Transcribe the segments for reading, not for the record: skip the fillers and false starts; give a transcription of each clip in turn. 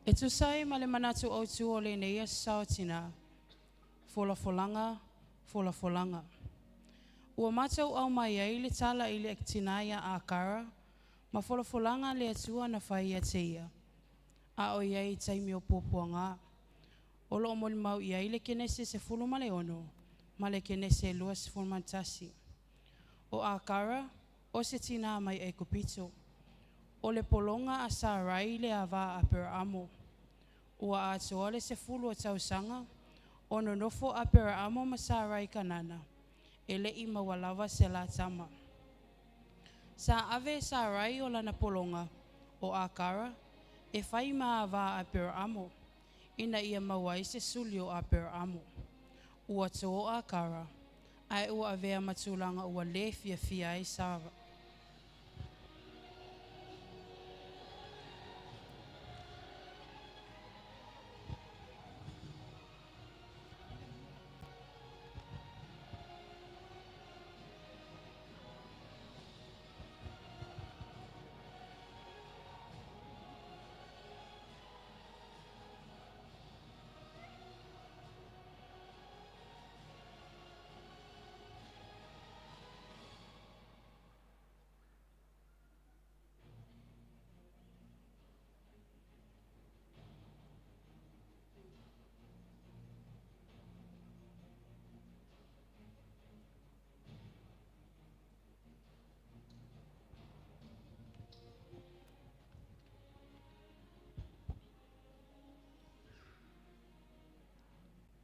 E tusa ai ma le manatu autu o lenei Aso Sa o Tina, Folafolaga, Folafolaga. Ua matauau mai ai le tala i le tina ia Akara ma folafolaga a le Atua na fai ia te ia, a o i ai i taimi o puapuaga. O lo o molimau i ai le Kenese 16 ma le Kenese 21. O Akara o se tinā mai Aikupito. O le pologa a Sarai le ava a Aperaamo. Ua atoa le 10 o tausaga o nonofo Aperaamo ma Sarai i Kanana, e le i maua lava se la tama. Sa ave e Sarai o lana pologa o Akara e fai ma ava a Aperaamo, ina ia maua ai se suli o Aperaamo. Ua to Akara, ae ua avea ma tulaga ua le fiafia ai Sara.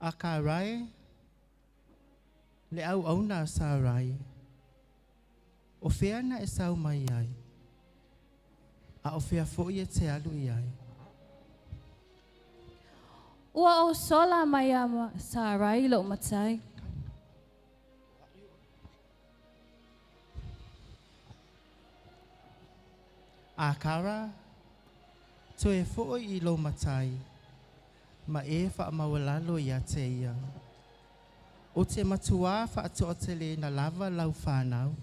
Akara e, le auauna a Sarai, o fea na e sau mai ai, a o fea foi e te alu i ai? Ua ou sola mai iā Sarai lo'u matai. Akara, toe foi i lou matai, ma e faamaualalo ia te ia. Ou te matuā faatoateleina lava lau fanau.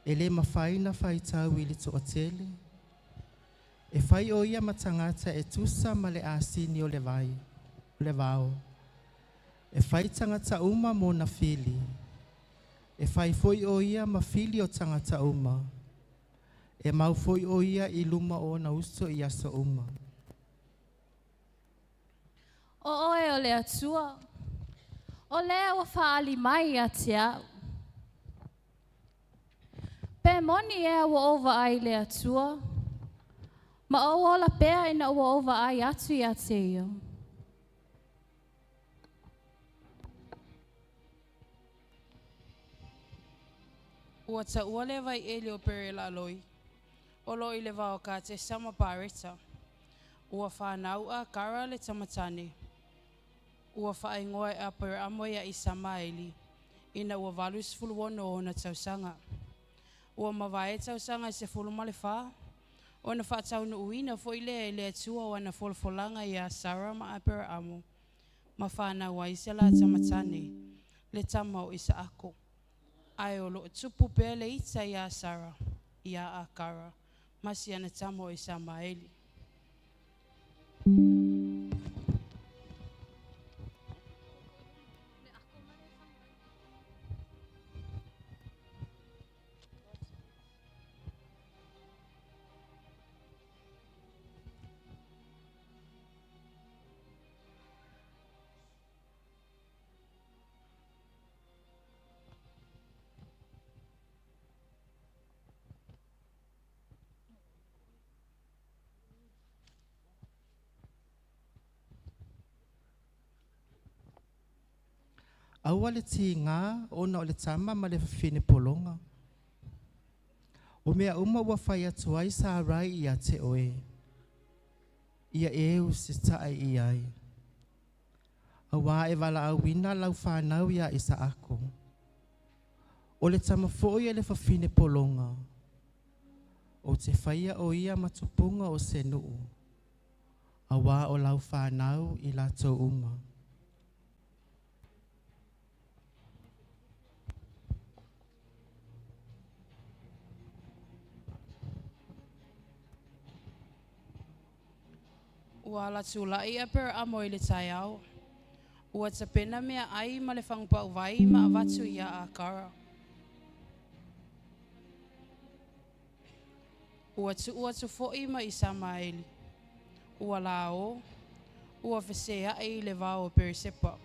E le mafai ona faitau i le toatele. E fai o ia ma tagata e tusa ma le asini o le vai, o le vao. E fai tagata uma mona fili. E fai foi o ia ma fili o tagata uma. E mau foi o ia i luma o ona uso i aso uma. O oe o le Atua, o lea ua faaali mai ia te a'u. Pe moni ea ua ou vaai i le Atua, ma ou ola pea ina ua ou vaai atu ia te ia. Ua taua le vaieli o Perelaaloi, o lo o i le va o Katesa ma Pareta. Ua fanau Akara le tamatane, ua faaigoa e Aperaamo ia Isamaeli, ina ua 86 ona tausaga. Ua mavae tausaga e 14, ona faataunuuina foi lea e le Atua o ana folafolaga ia Sara ma Aperaamo, ma fanau ai se la tamatane, le tama o Isaako. Ae o lo o tupu pea le ita ia Sara, ia Akara, ma si ana tama o Isamaeli. Aua le tiga ona o le tama ma le fafine pologa. O mea uma ua fai atu ai Sarai ia te oe, ia e usitai i ai. Auā e valaauina lau fanau iā Isaako. O le tama foi a le fafine pologa, ou te faia o ia ma tupuga o se nuu, auā o lau fanau i latou uma. Ua alatula'i Aperaamo i le taeao. Ua tapena meaai ma le fagupauvai ma avatu iā Akara. Ua tuu atu foi ma Isamaeli. Ua lao, ua feseai i le vao o Peresepa.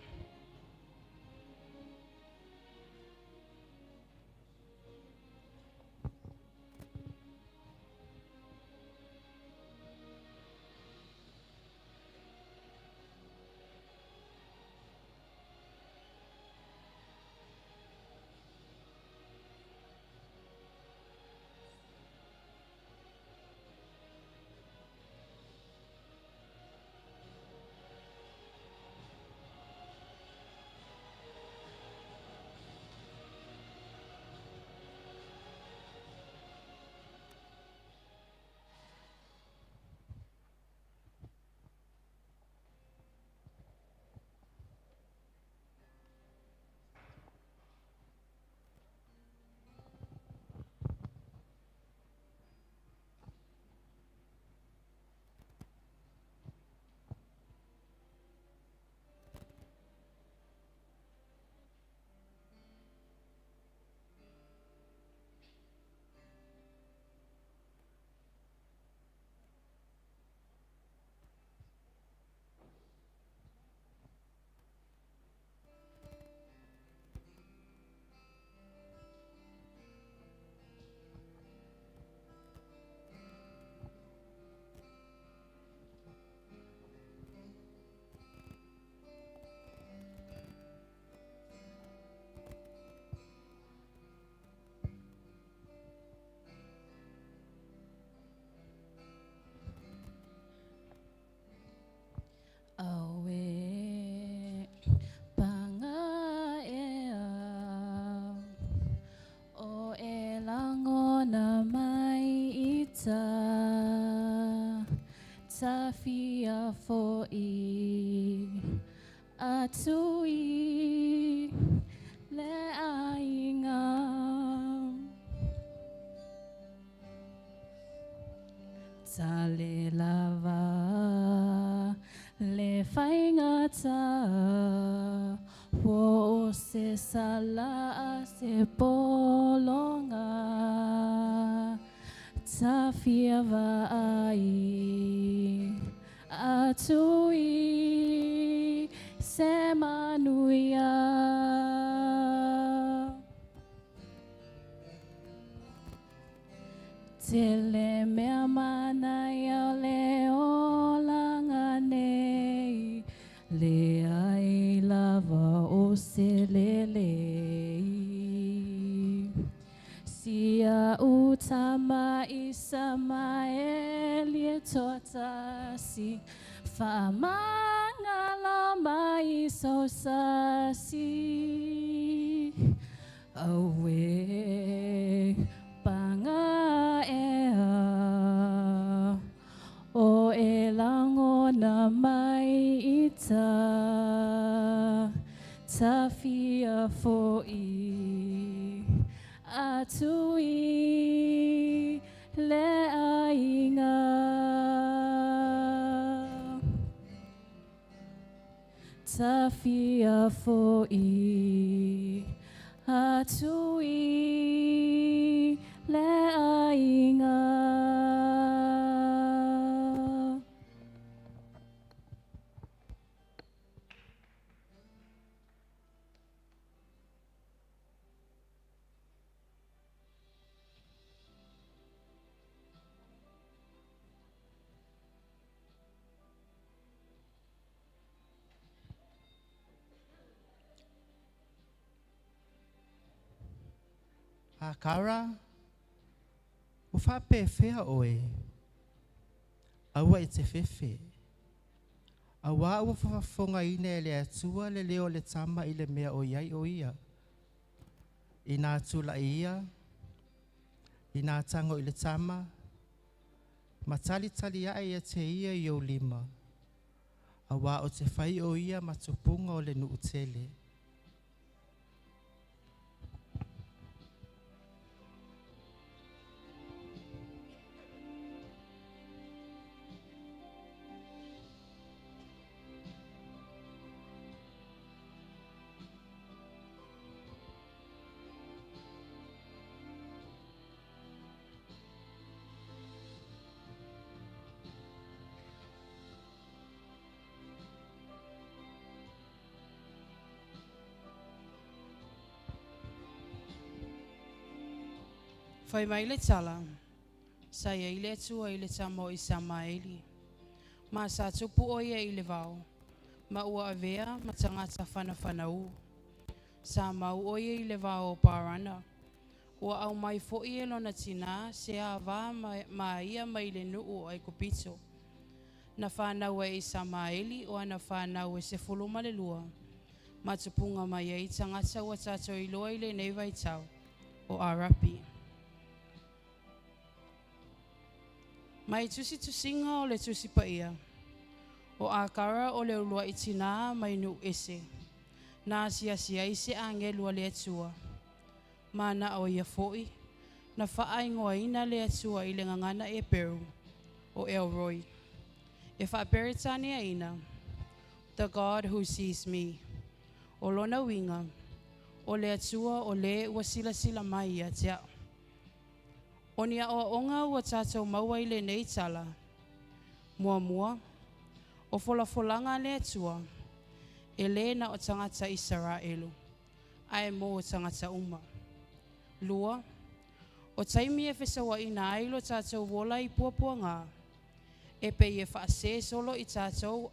Auē, paga ea, o e lagona mai ita, tafia fo'i atu i le aiga. Tale lava le faigata, po o se sala a se pologa, tafia vaai atu i se manuia. Tele mea manaia o le olaga nei, leai lava o se lelei. Si a'u tama Isamaeli e toatasi, faamagalo mai sou sasi. Auē, paga ea, o e lagona mai ita, tafia fo'i atu i le aiga. Tafia fo'i atu i le aiga. Akara, ua faapefea oe? Aua e te fefe. Auā ua faafofogaina e le Atua le leo o le tama i le mea o i ai o ia. Ina tula'i ia, ina tago i le tama, ma talitali ae ia te ia i ou lima, auā ou te fai o ia ma tupuga o le nuu tele. Fai mai le tala, sa i ai le Atua i le tama o Isamaeli. Ma sa tupu o ia i le vao, ma ua avea ma tagata fanafanau. Sa mau o ia i le vao o Parana. Ua aumai foi e lona tinā se ava ma ia mai le nuu o Aikupito. Na fanau ai e Isamaeli o ana fanau e 12, ma tupuga mai ai tagata ua tatou iloa i lenei vaitau, o Arapi. Mai tusitusiga o le Tusi Paia, o Akara o le uluai tinā mai nuu ese, na asiasi ai se agelu a le Atua. Ma na o ia foi, na faaigoaina le Atua i le gagana Eperu, o Elroi. E faaperetaniaina, The God who sees me. O lona uiga, o le Atua o le ua silasila mai ia te au. O ni aoaoga ua tatou maua i lenei tala. Muamua, o folafolaga a le Atua, e le na o tagata Isaraelu, ae mo tagata uma. Lua, o taimi e fesauaina ai lo tatou ola i puapuaga, e pei e faasē solo i tatou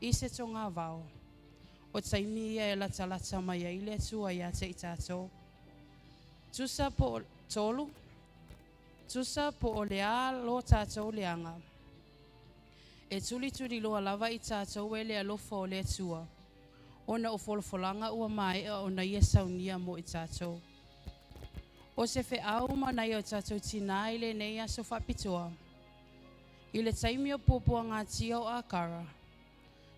i se togavao. O taimi ia e latalata mai ai le Atua ia te i tatou. Tusa po o tolu, tusa po o le a lo tatou leaga. E tulituliloa lava i tatou e le alofa o le Atua, ona o folafolaga ua maea ona ia saunia mo i tatou. O se feau mo nai o tatou tinā i lenei aso faapitoa. I le taimi o puapuagatia o Akara,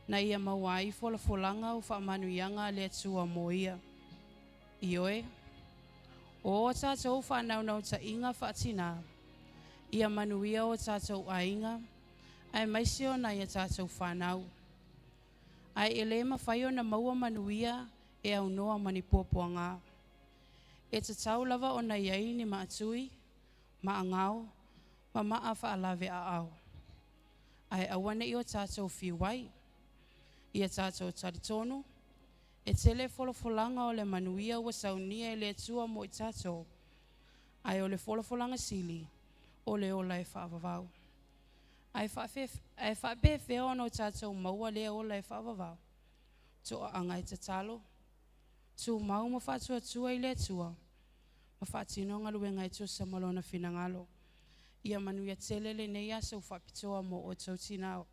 na ia maua ai folafolaga o faamanuiaga a le Atua mo ia. Ioe, o tatou faanaunautaiga faatinā, ia manuia o tatou aiga, aemaise o nai a tatou fanau. Ae e le mafai ona maua manuia e aunoa ma ni puapuaga. E tatau lava ona i ai ni maatui, maagao, ma maa faalaveaao. Ae aua ne i o tatou fiu ai. Ia tatou talitonu, e tele folafolaga o le manuia ua saunia e le Atua mo i tatou, ae o le folafolaga sili, o le ola e faavavau. Ae faapefea ona o tatou maua lea ola e faavavau? Toaaga e tatalo, tumau ma faatuatua i le Atua, ma faatino galuega e tusa ma lona finagalo. Ia manuia tele lenei aso faapitoa mo outou tinā.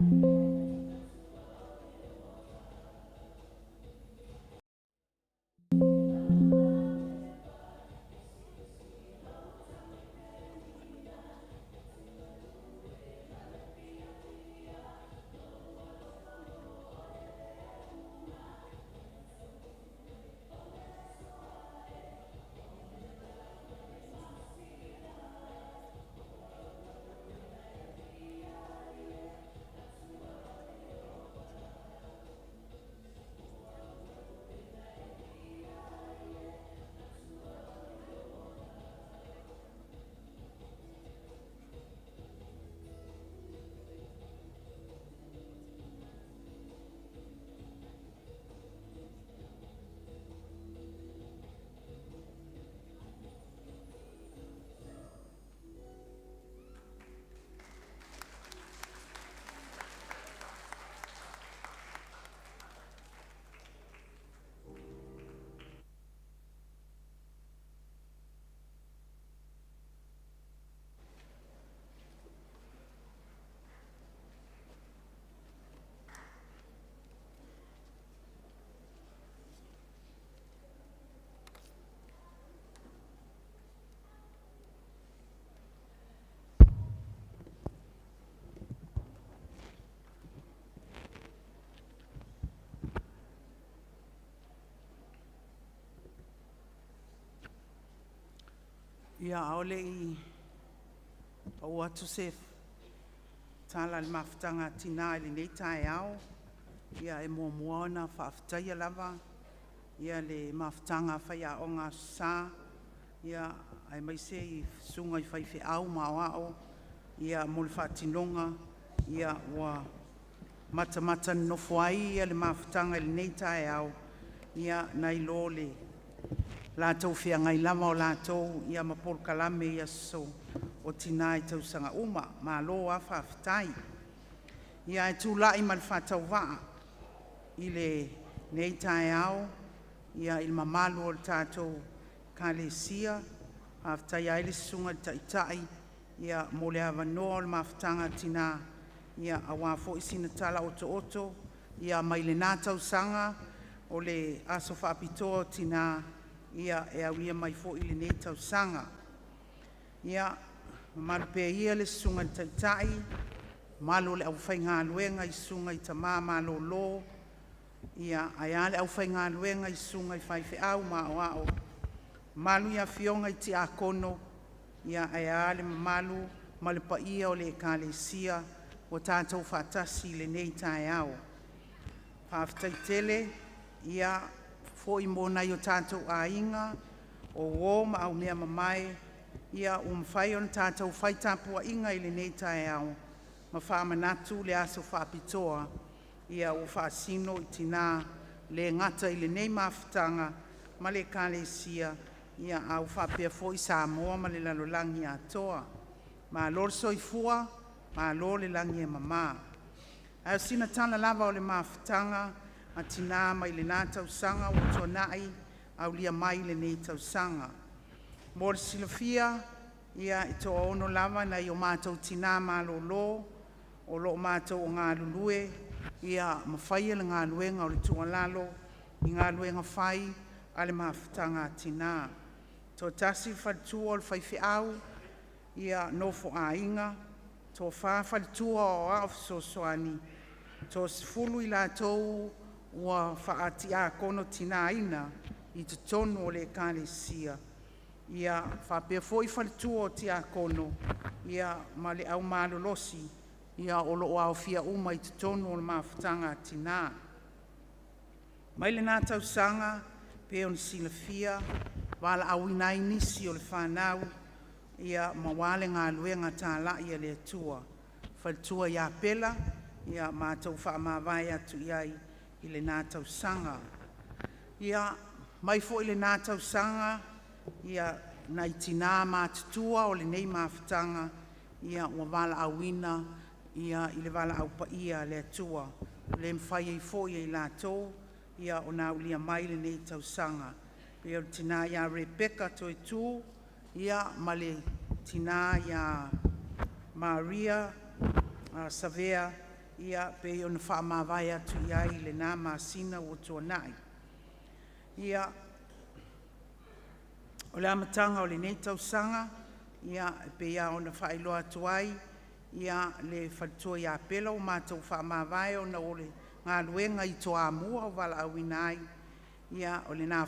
Ia, a o le i pau atu se tala a le Mafutaga a Tina i lenei taeao, ia e muamua ona faafetaia lava le Mafutaga a Faiaoga Aso Sa aemaise i susuga i faifeau ma aoao mo le faatinoga ua matamata nonofo ai le mafutaga i lenei taeao, nai lo le latou feagai lava o latou ma polokalame i Aso o Tina i tausaga uma. Malo lava faafetai. Ia, ae tulai ma le faatauvaa i lenei taeao i le mamalu o le tatou Ekalesia, e faafetaia ai le Susuga i le Taitai mo le avanoa o le Mafutaga a Tina aua foi sina tala otooto mai lena tausaga o le Aso Faapitoa o Tina e aulia mai foi i lenei tausaga. Ia, mamalu pea ia le Susuga i le Taitai, mamalu o le aufaigaluega i susuga i tama malolo, ae a le aufaigaluega i susuga i faifeau ma aoao, mamalu i afioga i Tiakono, ae a le mamalu ma le paia o le Ekalesia ua tatou faatasi i lenei taeao. Faafetai tele foi mo nai o tatou aiga, o uo ma aumeamamae ua mafai ona tatou fai tapuaiga i lenei taeao ma faamanatu le aso faapitoa ua faasino i tina, e le gata i lenei mafutaga ma le Ekalesia, a ua faapea foi Samoa ma le lalolagi atoa. Malo le soifua malo le lagi e mama. A o sina tala lava o le Mafutaga a Tina mai lena tausaga ua tuanai aulia mai lenei tausaga. Mo le silafia e toaono lava nai o matou tina malolo o lo o matou galulue ma faia le galuega o le tuualalo i galuega fai a le Mafutaga a Tina. E toatasi le faletua o le faifeau Nofoaiga, toafa faletua o Aoao Fesoasoani, toasefulu i latou ua faa-tiakono tinaina i totonu o le Ekalesia, faapea foi faletua o tiakono ma le au malolosi o lo o aofia uma i totonu o le Mafutaga a Tina. Mai lena tausaga pei ona silafia, valaauina ai nisi o le fanau aua le galuega talai a le Atua. Faletua ia Pela, matou faamavae atu i ai i lena tausaga. Ia, mai foi lena tausaga nai tina matutua o lenei mafutaga ua valaauina i le valaau paia a le Atua, ua le mafai ai foi e i latou ona aulia mai lenei tausaga. Le paia o le tina ia Rebecca Toetu ma le tina ia Maria Savea. Ia pei ona faamavae atu i ai i lena masina ua tuanai. Ia, o le amataga o lenei tausaga, ia e pei lava ona faailoa atu ai ia le faletua ia Pela ua matou faamavae ona o le galuega i Toamua ua valaauina ai, ia o lena